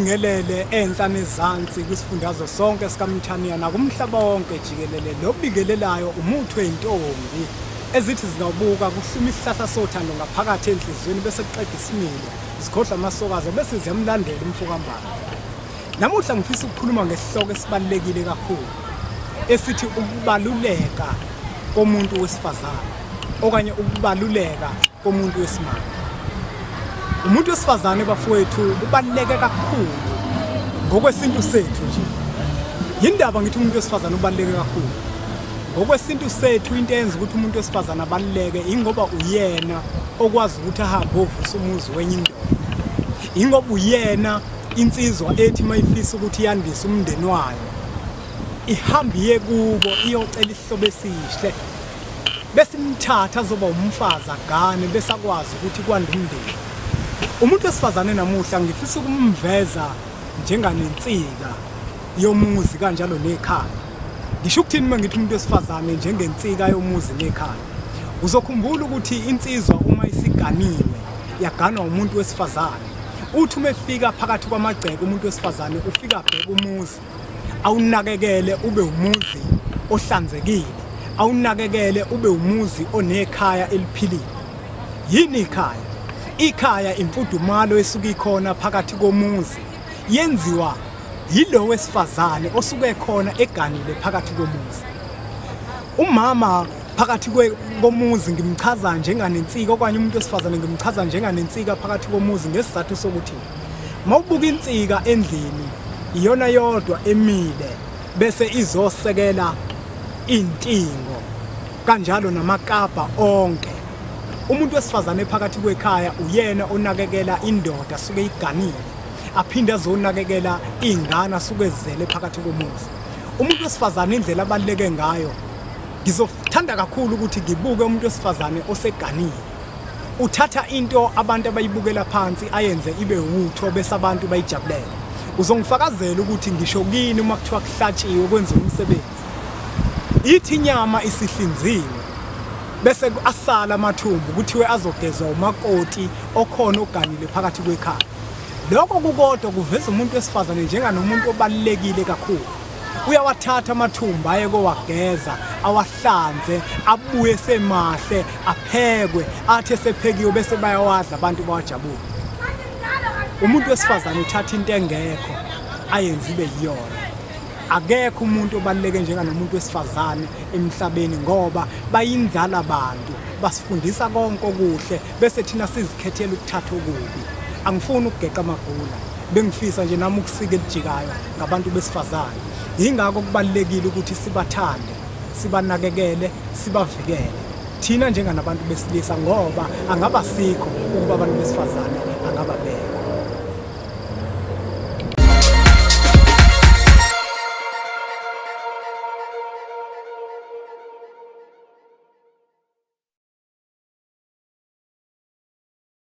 Nginibingelele enhla nezansi kwisifundazwe sonke sikaMthaniya nakumhlaba wonke jikelele. Lobingelelayo umuthi weyintombi ezithi zingabuka kuhluma isihlahla sothando ngaphakathi enhliziyweni bese kuqeda isimilo, zikhohlwa amasokazo bese ziyamlandela umfokambala. Namuhla ngifisa ukukhuluma ngesihloko esibalulekile kakhulu esithi ukubaluleka komuntu wesifazane okanye ukubaluleka komuntu wesimame. Umuntu wesifazane bafowethu ubaluleke kakhulu ngokwesintu sethu nje. Yindaba ngithi umuntu wesifazane ubaluleke kakhulu ngokwesintu sethu. Into eyenza ukuthi umuntu wesifazane abaluleke ingoba uyena okwazi ukuthi ahambe ovusa umuzi wenye indoda, ingoba uyena insizwa ethi mayifisa ukuthi yandise umndeni wayo ihambe iye kubo iyocela isihlobo esihle bese imthatha azoba umfazi agane bese akwazi ukuthi kwande umndeni. Umuntu wesifazane namuhla ngifisa ukumveza njenganensika yomuzi kanjalo nekhaya. Ngisho ukuthini uma ngithi umuntu wesifazane njengensika yomuzi nekhaya? Uzokhumbula ukuthi insizwa uma isiganiwe yaganwa umuntu wesifazane, uthi uma efika phakathi kwamagceke umuntu wesifazane ufika abheke umuzi, awunakekele ube umuzi ohlanzekile, awunakekele ube umuzi onekhaya eliphilile. Yini ikhaya? Ikhaya imfudumalo esuke ikhona phakathi komuzi, yenziwa yilo wesifazane osuke khona eganile phakathi komuzi. Umama phakathi komuzi ngimchaza njenganensika, okanye umuntu wesifazane ngimchaza njenganensika phakathi komuzi ngesizathu sokuthi mawubuka insika endlini iyona yodwa emile bese izosekela intingo kanjalo namakabha onke. Umuntu wesifazane phakathi kwekhaya uyena onakekela indoda asuke iganile, aphinde azonakekela ingane asuke ezele phakathi komuzi. Umuntu wesifazane indlela abaluleke ngayo, ngizothanda kakhulu ukuthi ngibuke umuntu wesifazane oseganile. Uthatha into abantu abayibukela phansi ayenze ibe utho bese abantu bayijabulela. Uzongifakazela ukuthi ngisho kini uma kuthiwa kuhlatshiwe kwenziwa umsebenzi, ithi inyama isihlinziwe bese asala amathumbu kuthiwe azogezwa umakoti okhona oganile phakathi kwekhaya. Lokho kukodwa kuveza umuntu wesifazane njenganomuntu obalulekile kakhulu. Uyawathatha amathumbu aye kowageza, awahlanze, abuye semahle, aphekwe, athi esephekiwe bese bayawadla abantu bawajabule. Umuntu wesifazane uthatha into engekho ayenze ibe yiyona. Akekho umuntu obaluleke njenganomuntu wesifazane emhlabeni ngoba bayinzala abantu, basifundisa konke okuhle bese thina sizikhethela ukuthatha okubi. Angifuni ukugeqa amagula, bengifisa nje nami ukusika elijikayo ngabantu besifazane. Yingakho kubalulekile ukuthi sibathande, sibanakekele, sibavikele thina njenganabantu besilisa, ngoba angaba sikho ukuba abantu besifazane angababekho.